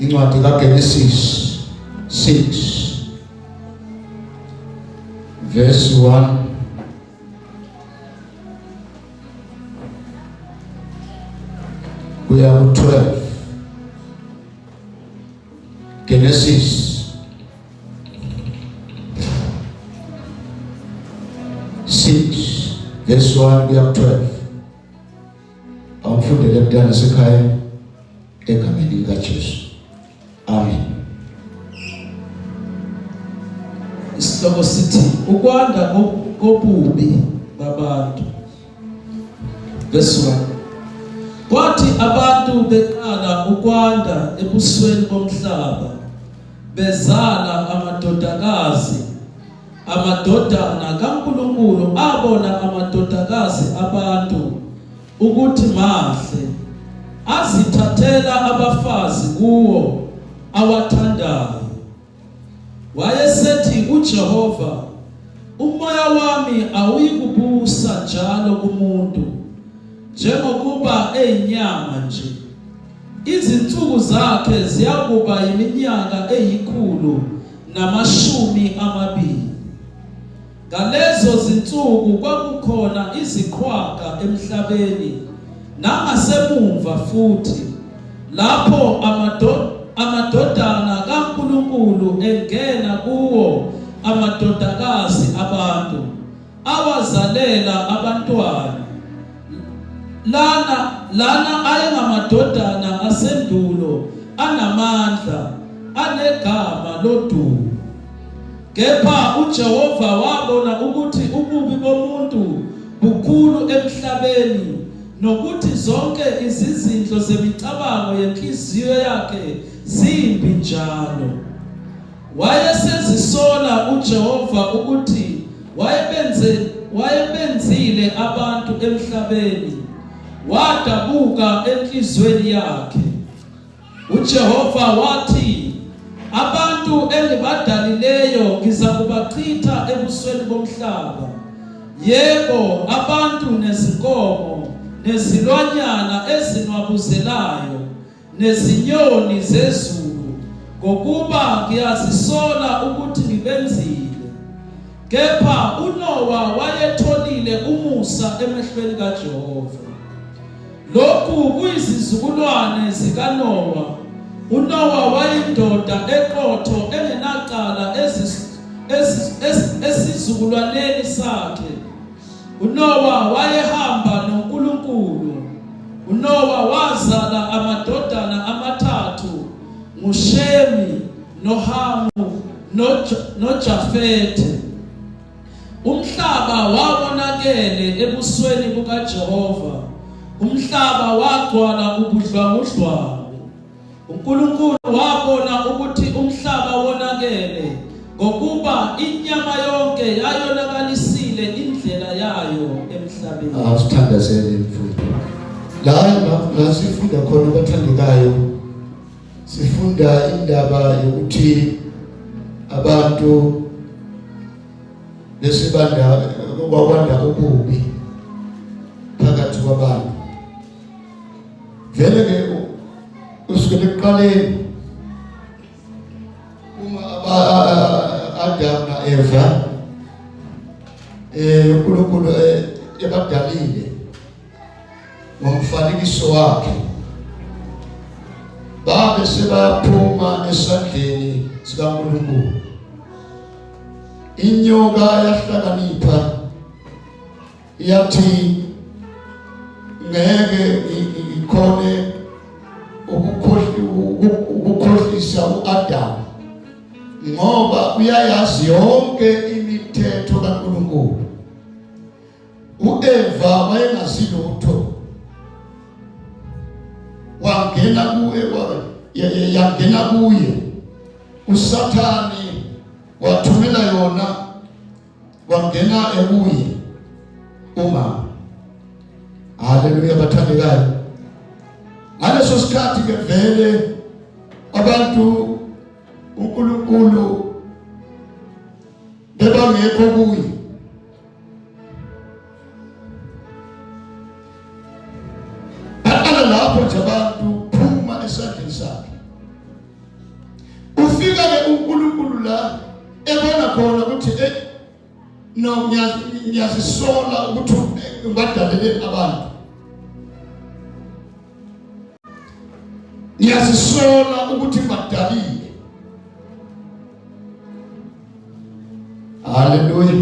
Incwadi kaGenesis 6 verse 1 kuya ku-12. Genesis 6 verse 1 kuya ku-12. Awufundele mntana sekhaya egameni likaJesu. Amen. Isihloko sithi ukwanda kobubi babantu. Verse 1. Kwathi abantu beqala ukwanda ebusweni bomhlaba bezala amadodakazi amadodana kaNkulunkulu abona amadodakazi abantu ukuthi mahle azithathela abafazi kuwo awathandayo. Wayesethi uJehova, umoya wami awuyikubusa njalo kumuntu njengokuba eyinyama nje. Izinsuku zakhe ziyakuba yiminyaka 120. Ngalezo zinsuku kwakukhona iziqhwaga emhlabeni nangasemumva futhi, lapho amadodana kaNkulunkulu engena kuwo amadodakazi abantu, awazalela abantwana. Lana ayengamadodana asendulo anamandla, anegama lodumo. Kepha uJehova wabona ukuthi ububi bomuntu bukhulu emhlabeni, nokuthi zonke izizindlo zemicabango yenhliziyo yakhe zimbi njalo. Wayesezisola uJehova ukuthi wayebenzile abantu emhlabeni, wadabuka enhliziyweni yakhe. UJehova wathi, Abantu engibadalileyo ngizakubachitha ebusweni bomhlaba, yebo, abantu nezinkomo nezilwanyana ezinwabuzelayo nezinyoni zezulu, ngokuba ngiyazisola ukuthi ngibenzile. Kepha uNowa wayetholile umusa emehlweni kaJehova. Lokhu kuyizizukulwane zikaNowa. UNowa wayindoda eqotho engenacala esizukulwaneni sakhe. UNowa wayehamba noNkulunkulu. UNowa wazala amadodana amathathu, nguShemi noHamu noJafethe. Umhlaba wawonakele ebusweni bukaJehova, umhlaba wagcwala ubudlwangudlwangu. UNkulunkulu wabona ukuthi umhlaba wonakele, ngokuba inyama yonke yayonakalisile indlela yayo emhlabeni. Awusithandazele mfundi. La la sifunda khona abathandekayo sifunda indaba yokuthi abantu besibanda kwakwanda ububi phakathi kwabantu. Vele ke usukela ekuqaleni uma Adam na Eva uNkulunkulu ebadalile ngomfanekiso wakhe babe sebayaphuma esandleni sikaNkulunkulu. Inyoka yahlakanipha yathi ngeke ngikhone ukukhohlisa uAdam ngoba uyayazi yonke imithetho kaNkulunkulu. UEva wayengazi lutho, wangena kuye, yangena kuye uSathane, wathumela yona wangena ekuye umama. Haleluya bathandekayo. Ngaleso sikhathi ke vele abantu uNkulunkulu bebangekho kuye. Baqala lapho nje abantu phuma esandleni sakhe. uNkulunkulu la ebona khona ukuthi eh no ngiyazisola ukuthi ngibadalele abantu ngiyazisola ukuthi ngibadalile. Haleluya.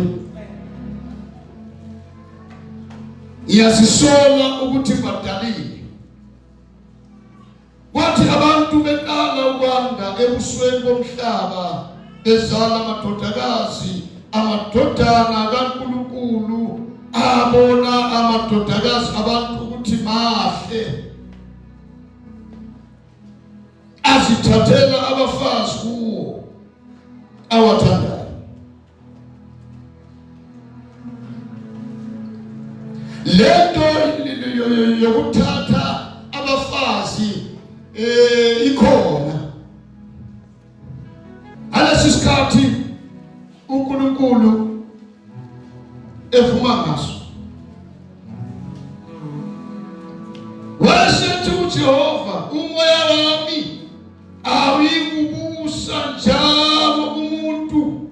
Ngiyazisola ukuthi ngibadalile. Kwathi abantu beqala ukwanda ebusweni bomhlaba bezala amadodakazi, amadodana kaNkulunkulu abona amadodakazi abantu ukuthi mahle, azithathela abafazi kuwo awathandayo. Lento yokuthatha abafazi ikhona ngalesi sikhathi uNkulunkulu evuma ngaso. Wayesethi uJehova, umoya wami awuyikubusa njalo umuntu,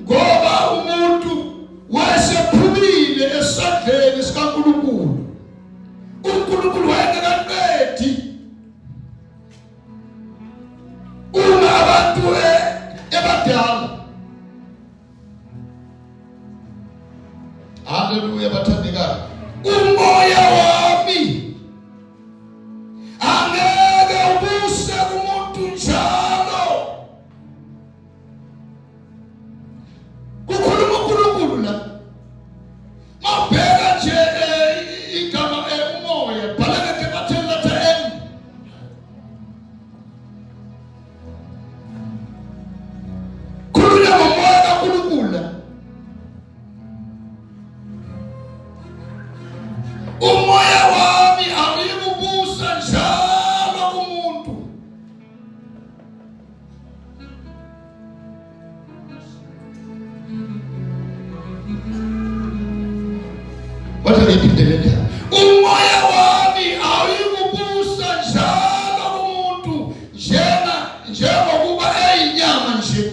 ngoba umuntu wayesephumile esandleni sikaNkulunkulu. uNkulunkulu wayengakaqedi uma abantu ebadala. Haleluya bathandekayo, umoya wami angeke ubuse kumuntu njalo. Kukhuluma uNkulunkulu la. Mawubheka nje igama umoya, bhala ngecapital letter M. Khulunywa ngomoya kaNkulunkulu la. Umoya wami awuyikubusa njalo kumuntu. Kodwa ngiphinde le ndaba. Umoya wami awuyikubusa njalo kumuntu njenga njengokuba eyinyama nje.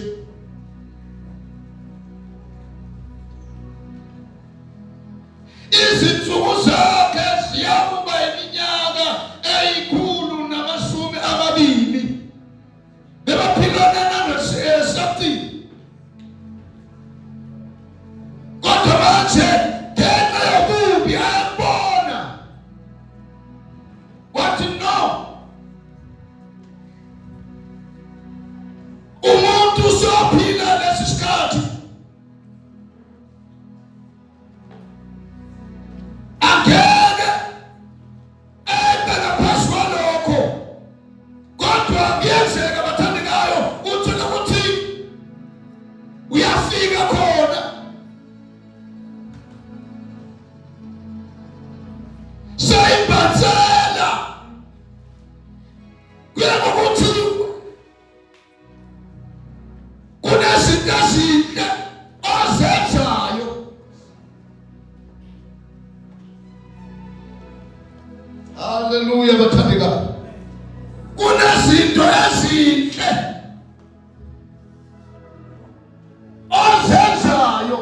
Izinsuku zakhe ziyakuba iminyaka 120. Bebaphila 900 something. Kodwa manje ngenxa yobubi ayabona. Wathi no. Umuntu usophila lesi sikhathi. Angeke ebe ngaphezu kwalokho, kodwa kuyenzeka bathandekayo uthole ukuthi uyafika khona seyibhansela kuya ngokuthi kunezinto ezinhle ozenzayo. Haleluya bathandekayo, kunezinto ezinhle ozenzayo.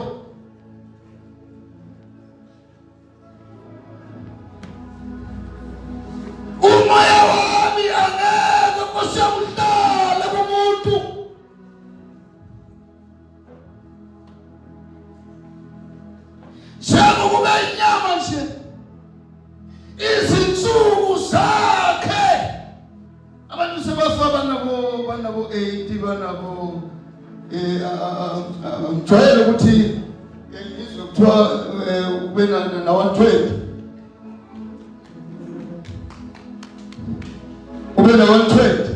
Umoya wami angeke Nkosi yami uhlale kumuntu. Njengokuba inyama nje izinsuku zakhe abantu sebafa banabo 80 banabo ngijwayele ukuthi ngizwe kuthiwa ube na 120 ube na 120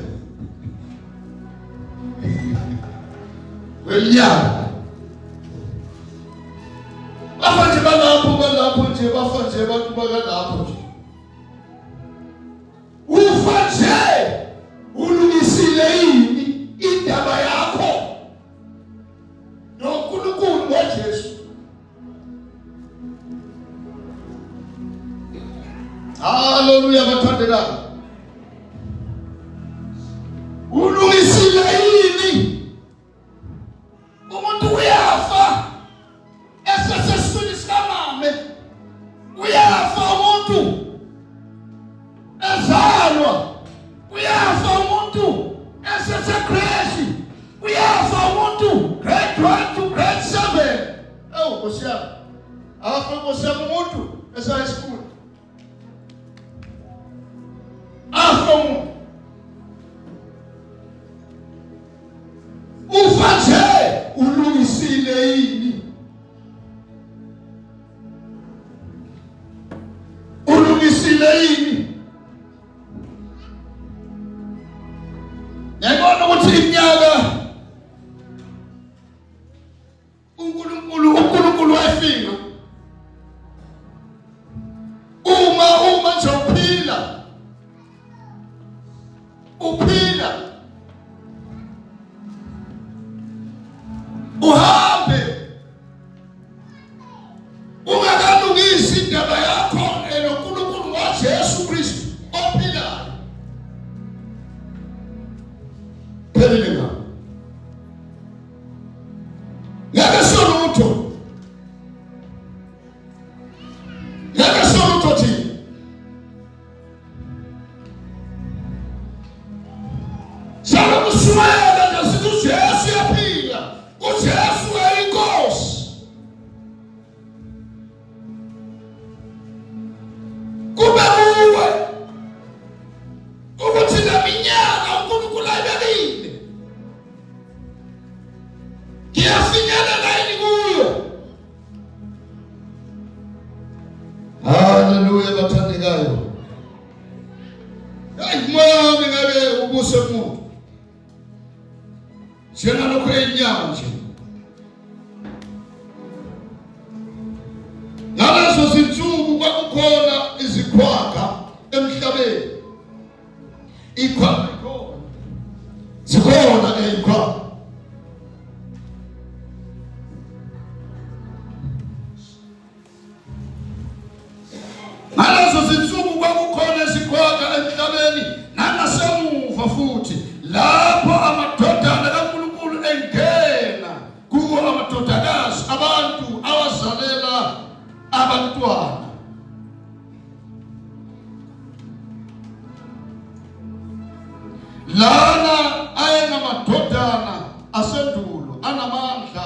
weminyaka. Bafa nje balapho nje bafa nje abantu bakalapho nje. Ufa nje ulungisile yini indaba yakho noNkulunkulu ngoJesu? Haleluya bathandekayo. Ulungisile yini? Esa school. Afa umuntu. Ufa nje ulungisile yini? Ulungisile yini? Ngiyabona ukuthi iminyaka uNkulunkulu wayefika uma nje uphila uhambe ungakalungisi indaba yakho noNkulunkulu ngoJesu Kristu ophilayo phelile ngakho. Ngeke solutho, ngeke solutho thina. Salo kushumayela nje sithi uJesu uyaphila, uJesu uyinkosi. Kube kuwe ukuthi le minyaka uNkulunkulu ayibekile ngiyafinyelela yini kuyo. Haleluya bathandekayo. Hayi moya wami ngabe ubuse umuntu njengalokho enyama nje. Ngalezo zinsuku kwakukhona izikhwaga emhlabeni. Ikhwaga ikhona. Zikhona eyikhwaga. Ngalezo zinsuku kwakukhona izikhwaga emhlabeni nangasemuva futhi lapho amadodana kaNkulunkulu engena kuwo amadodakazi abantu awazalela abantwana. Lana ayengamadodana asendulo anamandla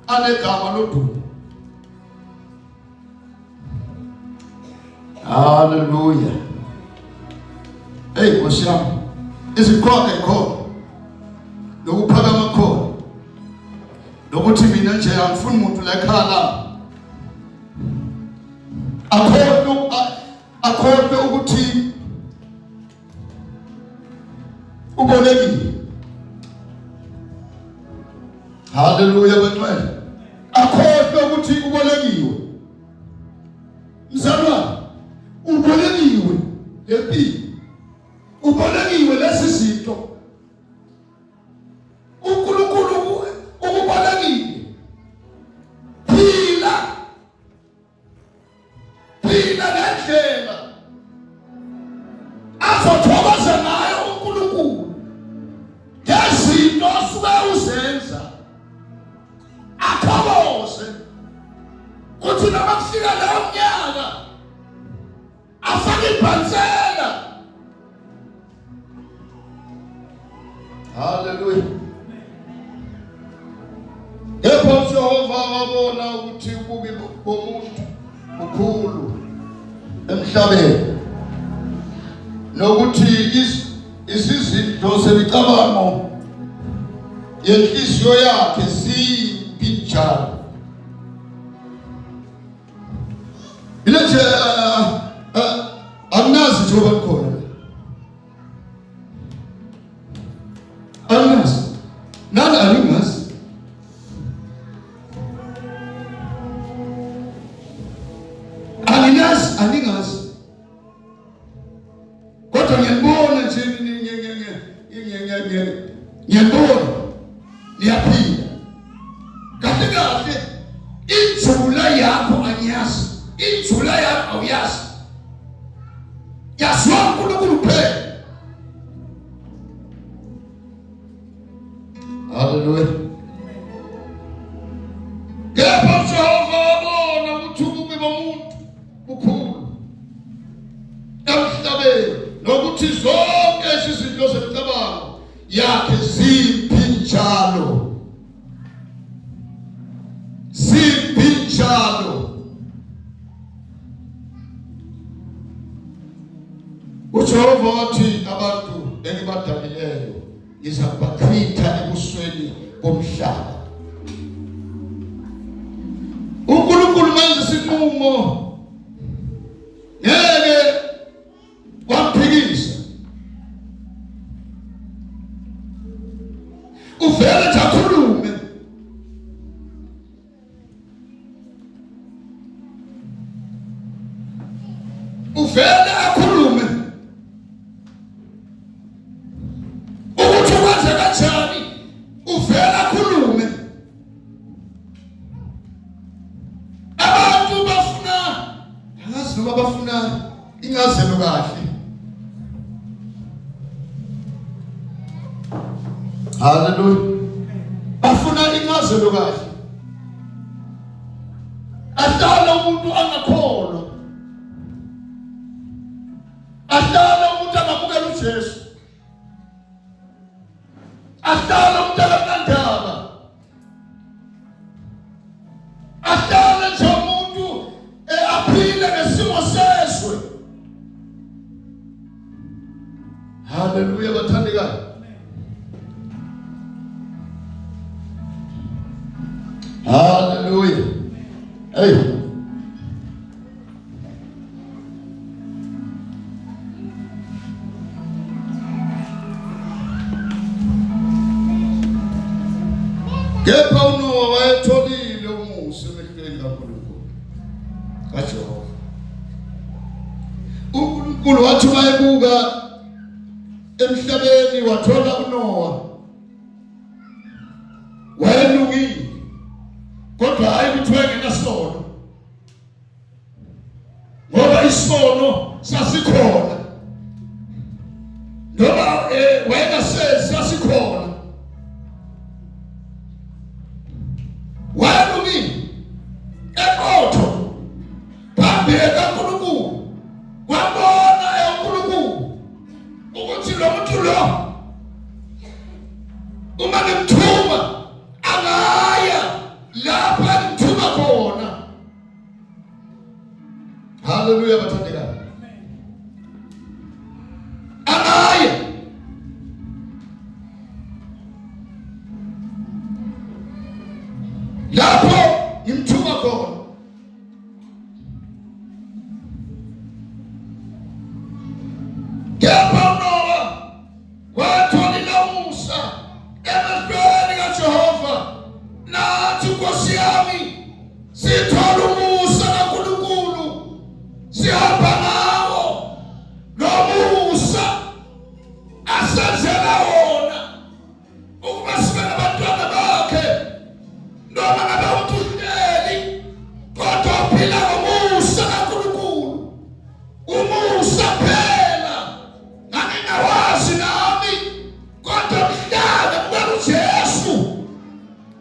anegama lodumo. Haleluya. Hey Nkosi yami, iziqhwaga ikhona nokuphakama khona nokuthi mina nje angifuni muntu la ekhaya lami akhohlwe ukuthi ubolekile. Haleluya bantwana, akhohlwe ukuthi ubolekiwe. Mzalwane, ubolekiwe lempilo, ubolekiwe lezi zinto. uNkulunkulu ukubolekile. Phila phila ngendlela azothokoza ngayo uNkulunkulu ngezinto osuke uzenza, athokoze kuthi noma kufika leyo mnyaka afake ibhansela. Haleluya. Kepha uJehova wabona ukuthi ububi bomuntu bukhulu emhlabeni nokuthi izizinto zemicabango yenhliziyo yakhe zimbi njalo. Mina nje anginazi njengoba nikhona, anginazi nani, aningazi. Anginazi, aningazi, kodwa ngiyabona nje, ngiyabona niyaphila kahle kahle. Injula yakho angiyazi, injula yakho awuyazi, yaziwa uNkulunkulu kuphela. Haleluya. Kepha uJehova wabona ukuthi ububi bomuntu bukhulu emhlabeni nokuthi zonke izinto zemicabango yakhe zimbi njalo, zimbi njalo. wathi abantu engibadalileyo ngizakubachitha ebusweni bomhlaba. uNkulunkulu manje isinqumo ngeke wamphikisa, uvele nje akhulume. Uvele akhulume ukuthi ukwenze kanjani, uvele akhulume. Abantu bafuna, angazi noma bafuna incazelo kahle. Haleluya, bafuna incazelo kahle. Ahlala umuntu angakholwa, ahlala umuntu angamukela uJesu, ahlala umuntu akanandaba, ahlale nje umuntu aphile ngesimo sezwe. Haleluya bathandekayo. Haleluya. Hey. Kepha uNowa wayetholile umusa emehlweni kaNkulunkulu kaJehova. uNkulunkulu wathi wayebuka emhlabeni wathola uNowa wayelungile, kodwa hayi ukuthi wayengenasono, ngoba isono sasikhona, noma wayengasezi sasikhona. Wayelungile, eqotho phambi kaNkulunkulu, wabona uNkulunkulu ukuthi lo muntu lo uma ngimthuma angaya lapho engimthuma khona. Haleluya bathandekayo, angaya. Lapho ngimthuma khona. Kepha uNowa wathola umusa emehlweni kaJehova. Nathi Nkosi yami sithola umusa kaNkulunkulu, sihamba ngawo lo musa asenzela wona ukuba sibe nabantwana bakhe, noma ngabe umuntu kodwa uphila ngomusa kaNkulunkulu. Umusa phela ngangingawazi nami, kodwa mhla ngemukela uJesu,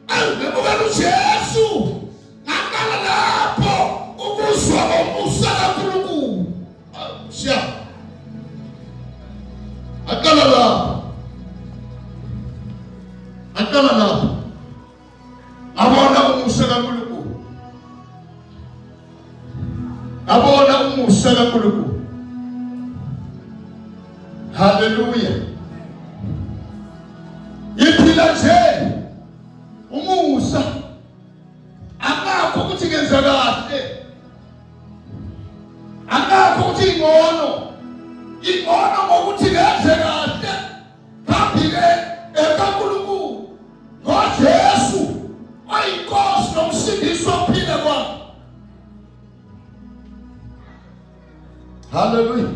awu ngemukela uJesu, ngaqala lapho ukuzwa ngomusa kaNkulunkulu. Siya aqala lapho, aqala lapho abona umusa kaNkulunkulu, abona umusa kaNkulunkulu. Haleluya! Iphila nje umusa, akakho ukuthi ngenza kahle, akakho ukuthi ingcono, ingcono ngokuthi ngenze kahle phambi-ke ekaNkulunkulu ngoJesu oyiNkosi nomsindisi wokuphila kwami. Haleluya,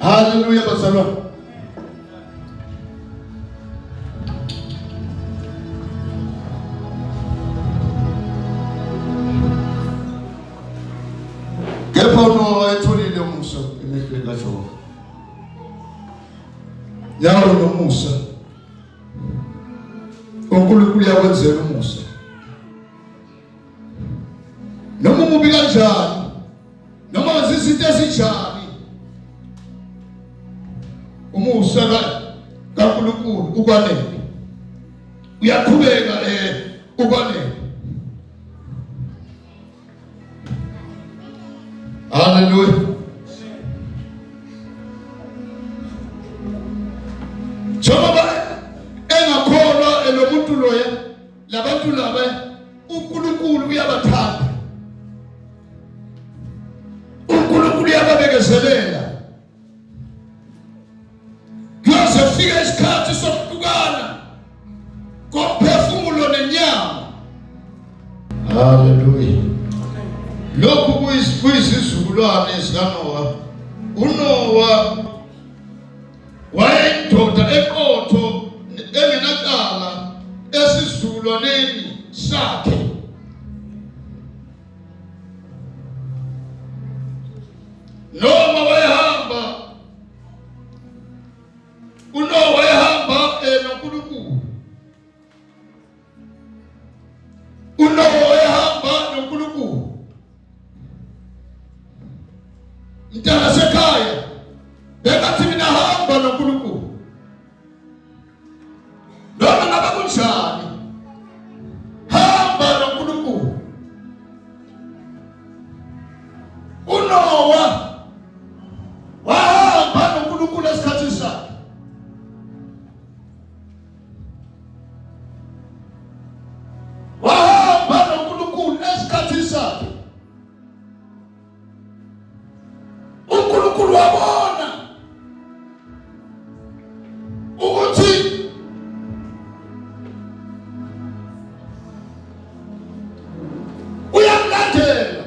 haleluya bazalwane. Kepha uNowa wayetholile umusa emehlweni kaJehova. Yawo nomusa, uNkulunkulu uyakwenzela umusa noma umubi kanjani, noma wenza izinto ezinjani, umusa kaNkulunkulu ukwanele, uyaqhubeka ukwanele. Haleluya. Lokhu kuyisizukulwane sikaNowa. UNowa wayeyindoda eqotho engenacala esizukulwaneni sakhe. Noma wayehamba uNowa wayehamba noNkulunkulu. UNowa wayehamba noNkulunkulu. Mntana sekhaya bengathi mina hamba noNkulunkulu. Noma ngabe kunjani hamba noNkulunkulu. UNowa wahamba noNkulunkulu esikhathini sakhe. Wahamba noNkulunkulu esikhathini sakhe. uNkulunkulu wabona ukuthi uyamlandela.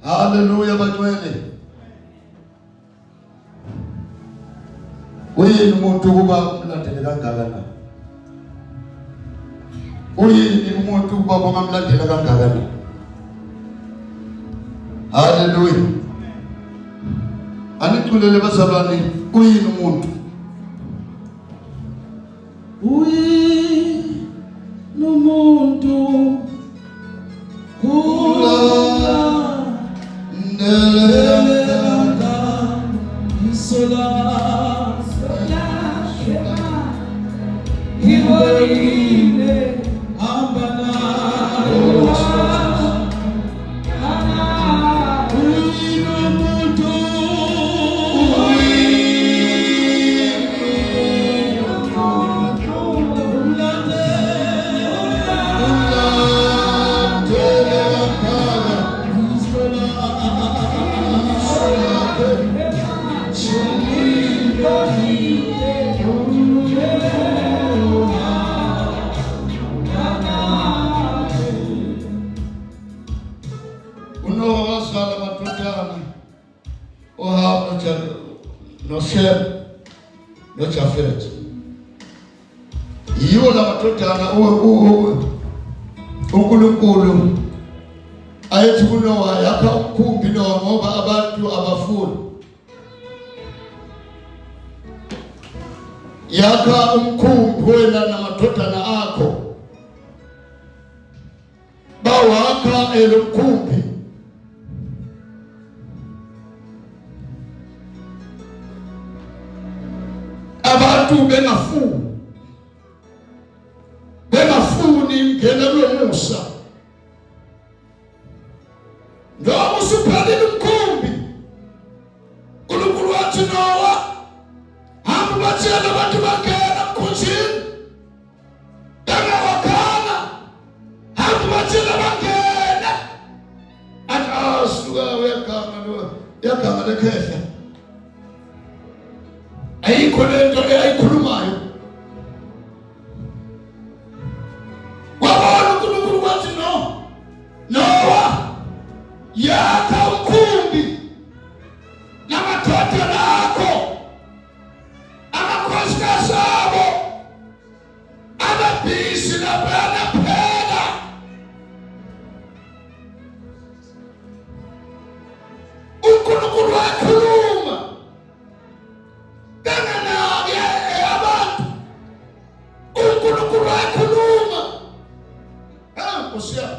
Haleluya bangcwele. Uyini umuntu ukuba umlandele kangaka na? Uyini umuntu ukuba bangamlandela kangaka na? Haleluya. Aniculele bazalwane, uyini umuntu? Uyini umuntu UNowa wazala amadodana uHamu noShem noJafethe. Yiwo la madodana uNkulunkulu ayethi kuNowa yakha umkhumbi Nowa ngoba abantu abafuni. Yakha umkhumbi wena namadodana akho. Bawakha elomkhumbi abantu bengafuni bengafuni ingena kulomusa njengoba usuphelile umkhumbi uNkulunkulu wathi Nowa hamba ubatshele abantu bangena emkhunjini Bengawakhala. Hamba batshela bangena. Athi asuka ah, uyaganga lo. Uyaganga lekhehla. Ayikho lento eyayikhulumayo. Wabona uNkulunkulu wathi no. Noah yakha umkhumbi namadodana akho amakhosikazi abo ababhizi laphana phela uNkulunkulu wakhuluma benganaki abantu uNkulunkulu wakhuluma ah Nkosi yami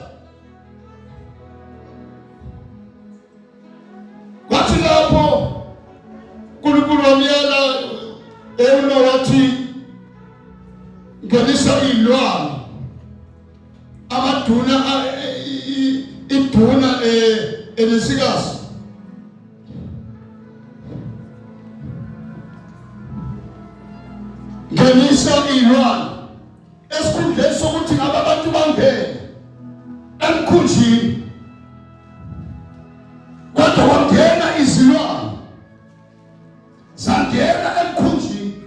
Kwathi lapho uNkulunkulu wamyala ewuno wathi ngenisa iy'lwane amaduna iduna enesikazi ngenisa iy'lwane esikhundleni sokuthi ngabe abantu bangene emkhunjini kodwa kwangena izilwane zangena emkhunjini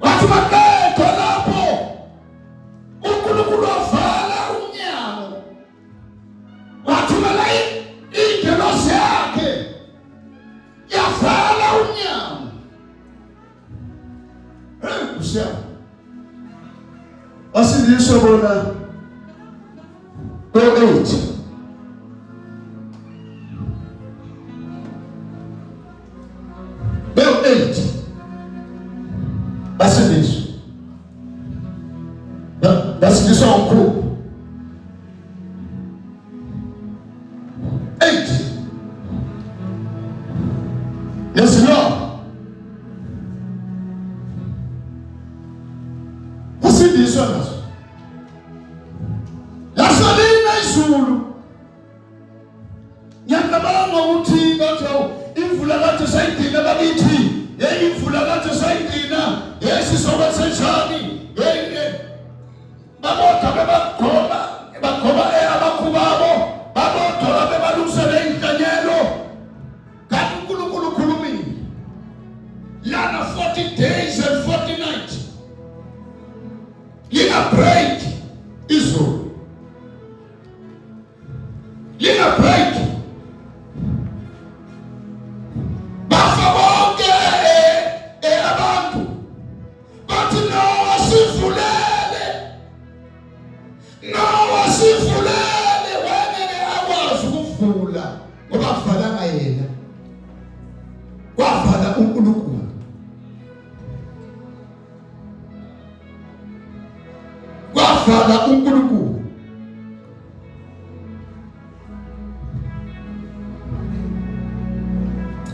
wathi maqedwa lapho Nkosi yami. Basindiswa bona ko-8. Bewu-8 basindiswa. Basindiswa ngomkhulu. 8 Nezilwane Kusindiswa naso. Lasalina izulu. Ngiyacabanga ukuthi bathi imvula kade sayidina bakithi. Hey imvula kade sayidina. Hey sizoba senjani? Hey babodwa bebagqoka bagqoka abakhubabo babodwa bebalungisele inhlanyelo. Kanti uNkulunkulu ukhulumile. Lana 40 days and 40 nights. Linga break izulu. Linga break. Bafa bonke abantu. Bathi Noah sivulele. Noah sivulele wayengeke akwazi ukuvula ngoba kuvalanga yena. Kwavala uNkulunkulu. Kwavala uNkulunkulu.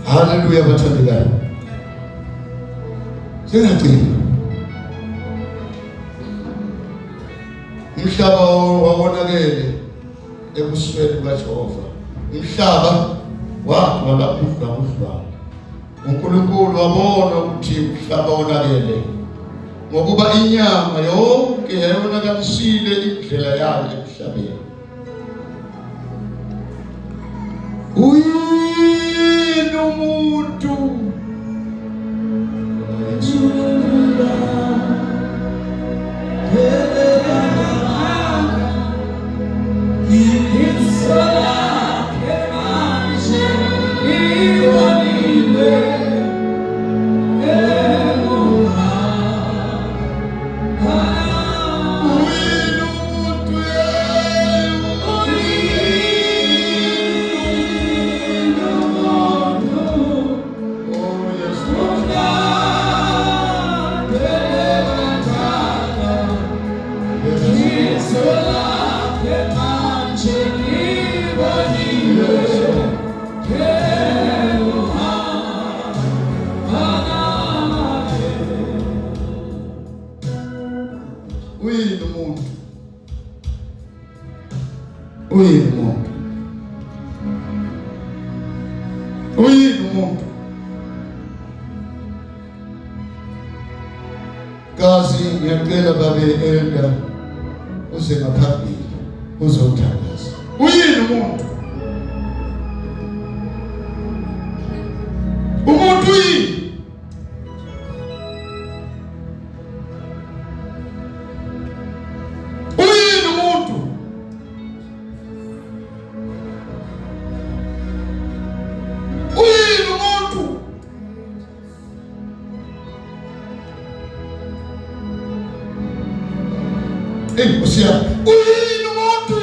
Haleluya bathandekayo. Singagcini. Umhlaba wawonakele ebusweni bukaJehova. Umhlaba wagcwala udlwangudlwangu. uNkulunkulu wabona ukuthi umhlaba wonakele ngokuba inyama yonke yayonakalisile indlela yayo emhlabeni. Uyini umuntu? Uyini umuntu? Oh yes, Lord. Yes. Uyini umuntu? Uyini umuntu? Uyini umuntu? Kazi ngiyacela babe elder uze ngaphambili uzothandaza. Uyini umuntu? Umuntu uyini? Uyini umuntu? Uyini umuntu? Eyi Nkosi yami, uyini umuntu?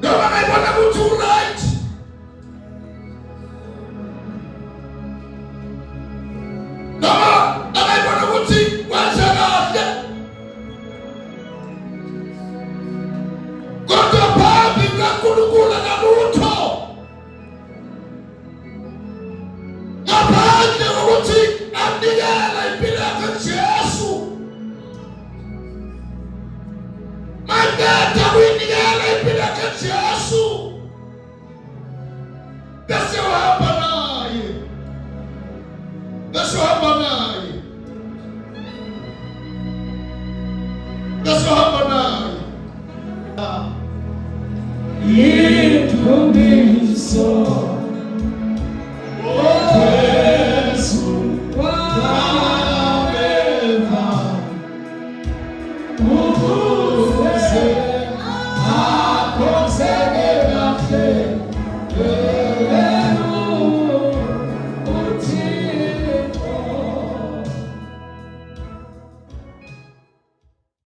Noma ngayibona ukuthi u-right. Noma angayibona ukuthi wenza kahle. Kodwa phambi kukaNkulunkulu akalutho. Ngaphandle kokuthi anikele impilo yakhe kuJesu. Maqeda kuyinikela impilo yakhe kuJesu. Bese uhamba naye. Bese uhamba naye. Bese uhamba naye. Indumiso.